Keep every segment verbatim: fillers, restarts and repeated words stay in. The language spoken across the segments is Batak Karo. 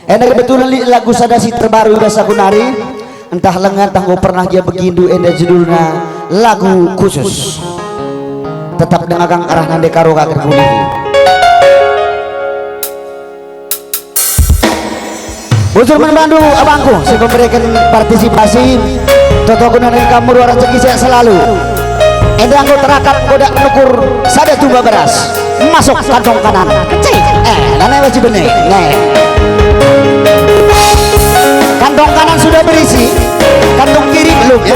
Enda kebetulan lit lagu sada si terbaru i bas aku nari, entah langa, entah enggo pernah gia begindu, enda judulna Lagu Khusus. Tetap denga kang arah nande karo ka kerkulihi. Bujur man bandu abangku si memberikan partisipasi, toto guna nari kamu ruar rezeki sehat selalu. Enda enggo terakat kodak nukur sada tumba beras masuk kantong kanan. Kecil. Eh, lanai wajib benih. Nih. Kantong kanan sudah berisi, kantong kiri belum ya.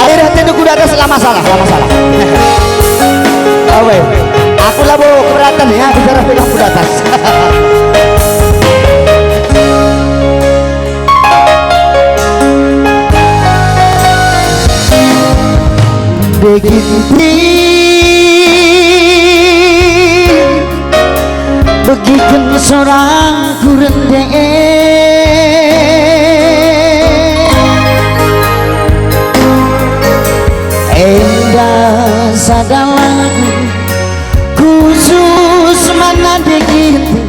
Air hati kuda atas, la masalah, la masalah. Oke. Aku labo keberatan ya, bicara pegang kuda atas. Beginting begiken sorangku rende. Enda sada lagu khusus man nande Ginting,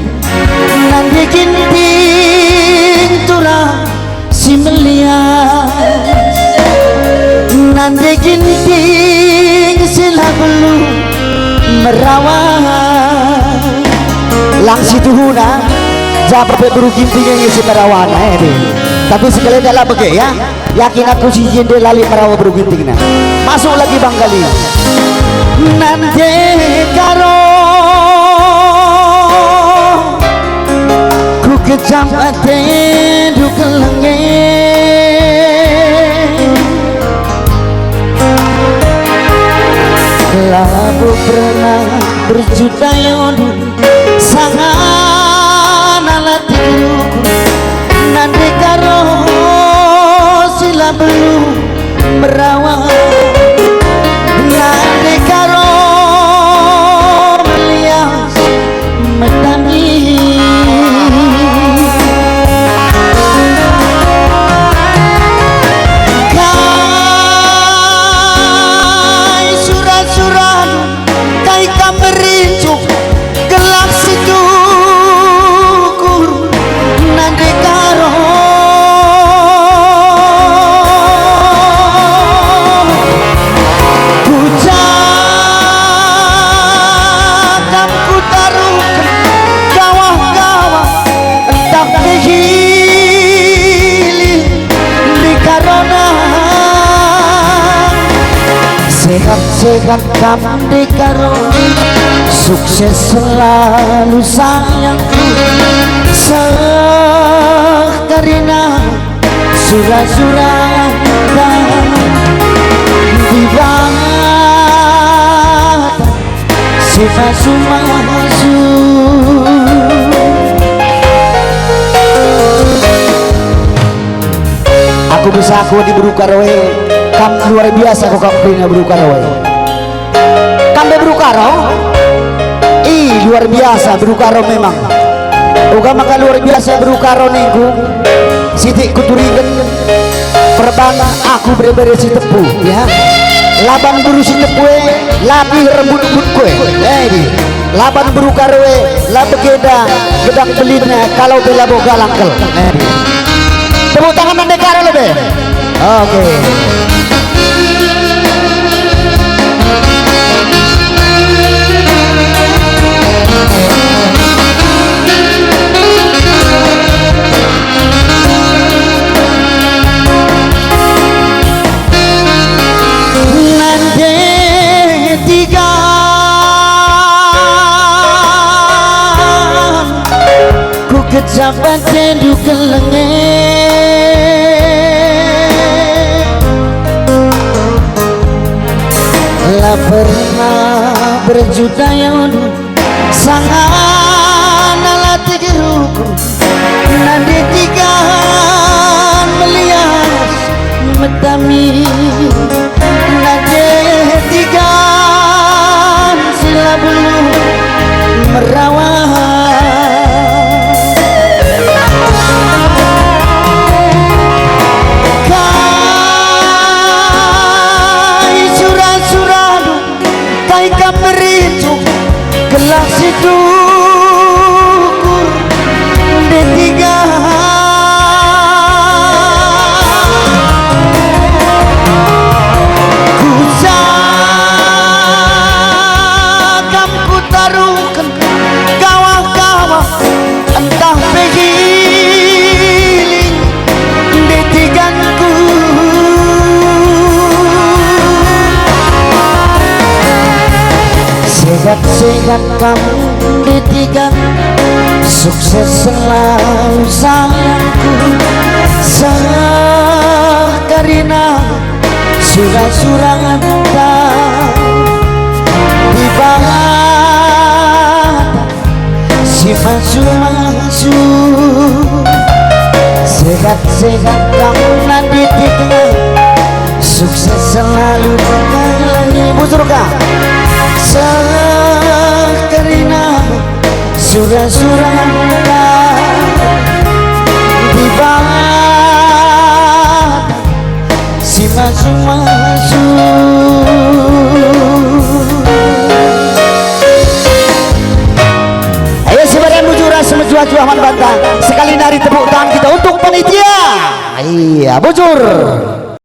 nande Ginting turang si melias, nande Ginting si la beluh merawa. Lang situhuna, japa pe beru Ginting nge si merawana, eh, deh. Tapi sekali enda la bage, ya. Yakin aku si jende la lit merawa beru Gintingna. Masuk lagi bangkali. Nande Karo, ku kecap atendu kelenge. Labo pernah berjuta yondu, sangana la tiruku, nande Karo si la beluh merawa, nande Karo melias metami. Kai sura-sura, kai kam merincuh gelah si tukur, nande Karo. Kucakap kutaruhken gawah-gawah, ntah kehiling di Karona. Sehat-sehat kam di Karo, sukses selalu sayangku. Seh karina sura-sura di Dibata si masu-masu. Aku bisa aku di beru Karo e, kam luar biasa kal kam kerina beru Karo e. Kam be beru Karo? Ih, luar biasa beru Karo memang. Uga maka luar biasa beru Karo ningku, sitik kuturiken perban aku bere-bere Sitepu, ya. Laban beru Sitepu e la bih rembut-rembutku e. Eh, di. Laban beru Karo e la begenda gedang belinna kalau pe labo galang kal. Eh, di. Tepuk tangan nande Karo lebe. Oke. Nande tiga ku kecap atendu kelenge. La pernah berjuta yondu, sangana la tiga ruku, nande tiga melias metami, nande tiga si la beluh merawa. Kai sura-surandu, kai kam merincuh gelah si tukur, Sehat-sehat kam di tiga, sukses selalu sayangku. Seh kerina sura-sura enta di bata si masu-masu. Sehat-sehat kam nanti tiga, sukses selalu mengalangi. Bujur ka? Seh kerina sura-sura enda di bata si masu-masu. Ayo, si badan bujur ras mejuah-juah man banta. Sekali nari tepuk tangan kita untuk panitia. Iya, bujur.